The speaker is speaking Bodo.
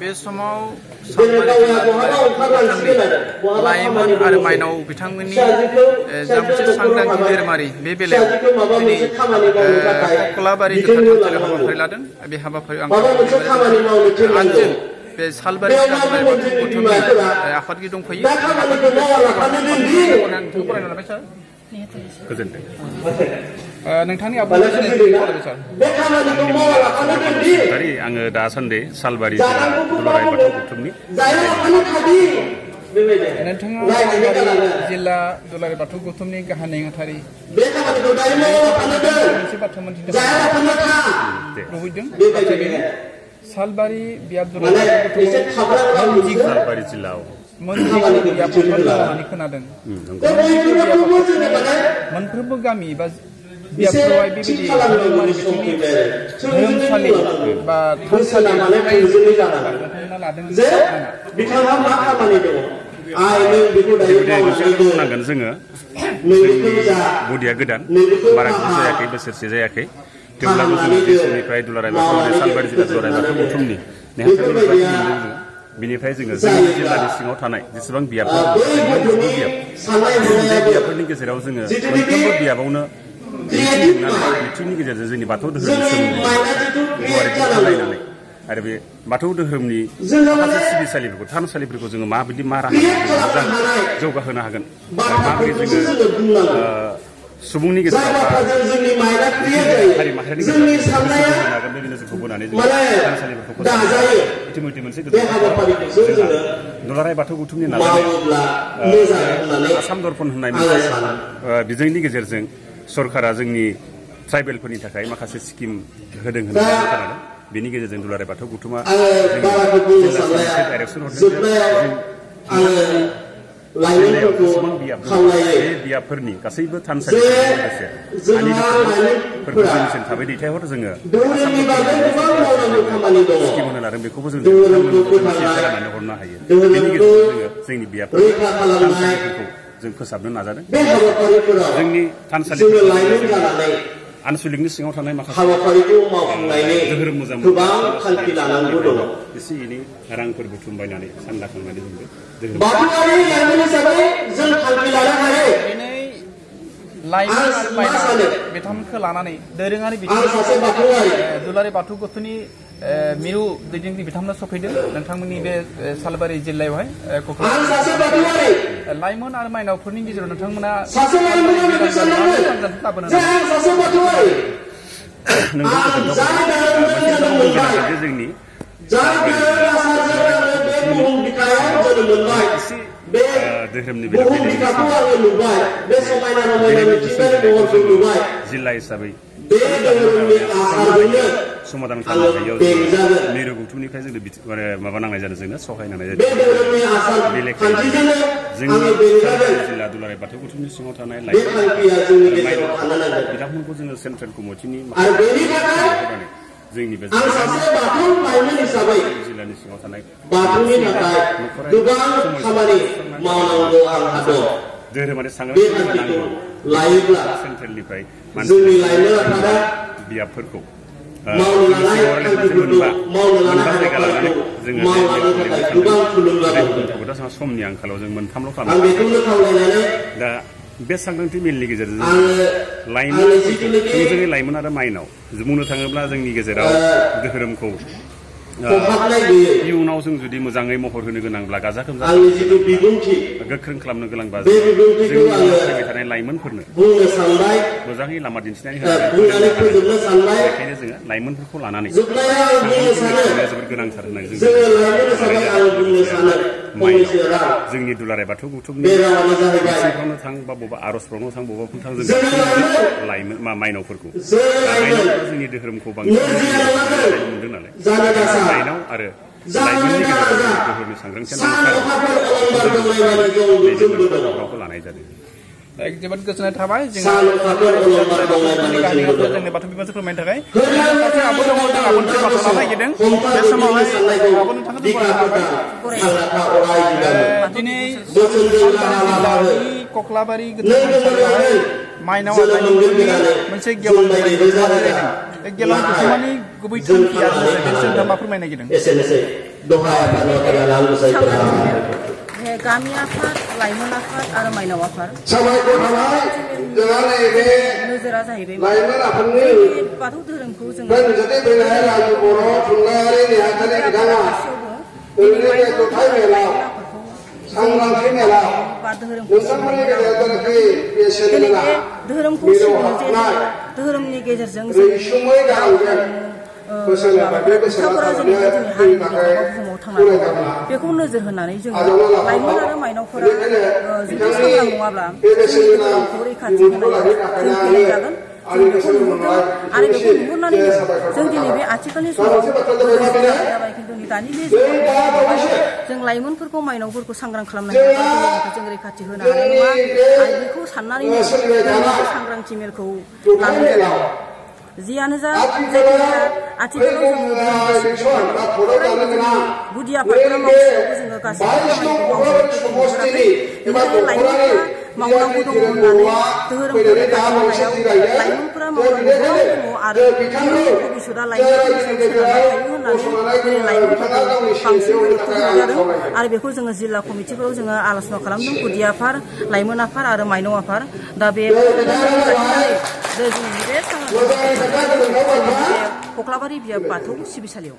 बे समाव लाइमोन आरो माइनाव बिथांमोननि जा मोनसे सांग्रांथि धोरोमारि बे बेलायाव दिनै कक्लाबारि गोथार थानसालियाव हाबाफारि लादों बे हाबाफारियाव आंजों बे सालबारि गौथुमनि आफादगिरि दंफायो गोजोनथों नोंथांनि आङो दासान्दि सालबारि जिल्ला दुलाराय बाथौ गौथुमनि नोंथाङा जिल्ला दुलाराय बाथौ गौथुमनि गाहाय नेहाथारि मोनसे बाथ्रा मोनथिदों लुबैदों सालबारि बियाब दुलाराय सालबारि जिल्लायाव खोनादों मोनफ्रोमबो गामि बा बियाबफोरावहाय बेबायदि धोरोमसालि बा थानसालि बुंनांगोन जोङो बडिया गोदान बारा गिदिर जायाखै बोसोरसे जायाखै थेवब्लाबो जोङो बे समनिफ्राय दुलाराय बाथौ सालबारि जिल्ला दुलाराय बाथौ गौथुमनि नेहाथारि बिनिफ्राय जोङो जोंनि जिल्लानि सिङाव थानाय जेसेबां बियाबफोर बियाबफोरनि गेजेराव जोङो मोनफ्रोमबो बियाबावनो मिथिंनि गेजेरजों जोंनि बाथौ धोरोमनि सोमोन्दै गुवारै फोरमायनानै आरो बे बाथौ धोरोमनि माखासे सिबिसालिफोरखौ थानसालिफोरखौ जोङो माबायदि मा राहाजों मोजां जौगाहोनो हागोन आरो माबोरै जोङो सुबुंनि गेजेराव हारि माहारिनि गेजेराव हागोन बे नोजोरखौ बोनानै जों थानसालिफोरखौ इतिमध्य मोनसे दुलाराय बाथौ गौथुमनि नाजानाय आसाम दर्पन होननाय मोनसे बिजोंनि गेजेरजों सरकारा जोंनि ट्राइबेलफोरनि थाखाय माखासे स्किम होदों होननानै खोनादों बेनि गेजेरजों दुलाराय बाथौ गौथुमा डाइरेक्सन हरदों बे बियाबफोरनि गासैबो थानसालिफोरजों लोगोसे फोरखौ जोंनिसिम थाबै दैथायहर जोङो स्किम होनो लादों बेखौबो जों राननानै हरनो हायो बेनि गेजेरजों जोङो जोंनि बियाबफोरनि थानसालिफोरखौ जों फोसाबनो नाजादों जोंनि थानसालिफोरखौ आनसलिकनि सिङाव थानाय माखासे धोरोम मोजां एसे एनै रांफोर बुथुमबायनानै सान्दा खांनानै लाइमोन आरो माइनाव बिथांमोनखौ लानानै दोरोङारि बिथिं दुलाराय बाथौ गौथुमनि मिरु दैदेनगिरि बिथांमोना सफैदों नोंथांमोननि बे सालबारि जिल्लायावहाय लाइमोन आरो माइनावफोरनि गेजेराव नोंथांमोना जोंनि धोरोमनि जिल्ला हिसाबै समाधान खालामनायाव मिरु गौथुमनिफ्राय जोंनो माबा नांनाय जादों जोंनो सहाय नांनाय जादों बे लेखायै जोंनि जिल्ला दुलाराय बाथौ गौथुमनि सिङाव थानाय बिथांमोनखौ जोङो सेन्ट्रेल कमिटिनि जोंनि बे जिल्लानि सिङाव थानाय धोरोमारि सांग्रांथि सेन्ट्रेलनिफ्राय बियाबफोरखौ समनि आंखालाव जों मोनथामल' खालामो दा बे सांग्रांथि मेलनि गेजेरजों थोंजोङै लाइमोन आरो माइनाव बुंनो थाङोब्ला जोंनि गेजेराव धोरोमखौ इयुनाव जों जुदि मोजाङै महर होनो गोनांब्ला गाजा गोमजा गोख्रों खालामनो गोनांब्ला जोंनि फैबाय थानाय लाइमोनफोरनो मोजाङै लामा दिन्थिनानै बेखायनो जोङो लाइमोनफोरखौ लानानै जोबोद गोनांथार होननानै जों जोंनि दुलाराय बाथौ गौथुमनि मोनसेफ्रावनो थां बा बबेबा आर'जफ्रावनो थां बबेबा थां जों लाइमोन माइनावफोरखौ जोंनि धोरोमखौ बांसिन मोनदों नालाय माइनाव आरो लाइमोननि गेजेराव धोरोमनि सांग्रांथिखौ लानाय जादों जोबोद गोजोननाय थाबाय जोंनि बाथौ बिबानखौ फोरमायनो थाखाय आबो दङ जों आबोनिफ्राय बाथ्रा लानो नागिरदों बे समावहाय आबो नोंथांखौ दिनै जिल्लानि कक्लाबारि गोथार थानसालियावहाय माइनाव मोनसे गेवलां बे गेवलां गौथुमानि गुबै थांखिया जों दा मा फोरमायनो नागिरदों? गामि आफाद, लाइमोन आफाद आरो माइनाव आफाद नोजोरा जाहैबाय बाथौ धोरोमखौ जोङो धोरोमखौ धोरोमनि गेजेरजों बुहुमाव थांनानै बेखौ नोजोर होनानै जोङो लाइमोन आरो माइनावफोरा जुदि सांग्रां नङाब्ला जोंनि धोरोमखौ रैखाथि होनायाव जों फेलें जागोन। जों बेखौ नुहुरदों आरो बेखौ नुहुरनानै जों दिनै बे आथिखालनि समाव जाबाय खिन्थु दानि बे जों लाइमोनफोरखौ माइनावफोरखौ सांग्रां खालामनांगोन, जों रैखाथि होनो हानाय नङा आरो बेखौ साननानैनो जों सांग्रांथि मेलखौ लानांगोन। जियानो जा जायखिजाया आथिखालाव जोङो गुदि आफादफोरा मावसेयावबो जोङो गासैबो खामानिखौ मावजोबनो मोनाखै। बेनिखायनो लाइमोनफोरा मावनांगौ दङ होननानै धोरोमखौ रैखाथि होनायाव लाइमोनफोरा मावनांगौ गोबां दङ आरो इयुननि भबिसतआ लाइमोनफोरनि सायाव सोनारना थायो होननानै दिनै लाइमोनफोरखौ बांसिन गुरुत्व होनाय जादों आरो बेखौ जोङो जिल्ला कमिटिफोराव जोङो आल'सना खालामदों। गुदि आफाद, लाइमोन आफाद आरो माइनाव आफाद दा बे जोंनि बे कक्लाबारि बियाब बाथौ सिबिसालियाव।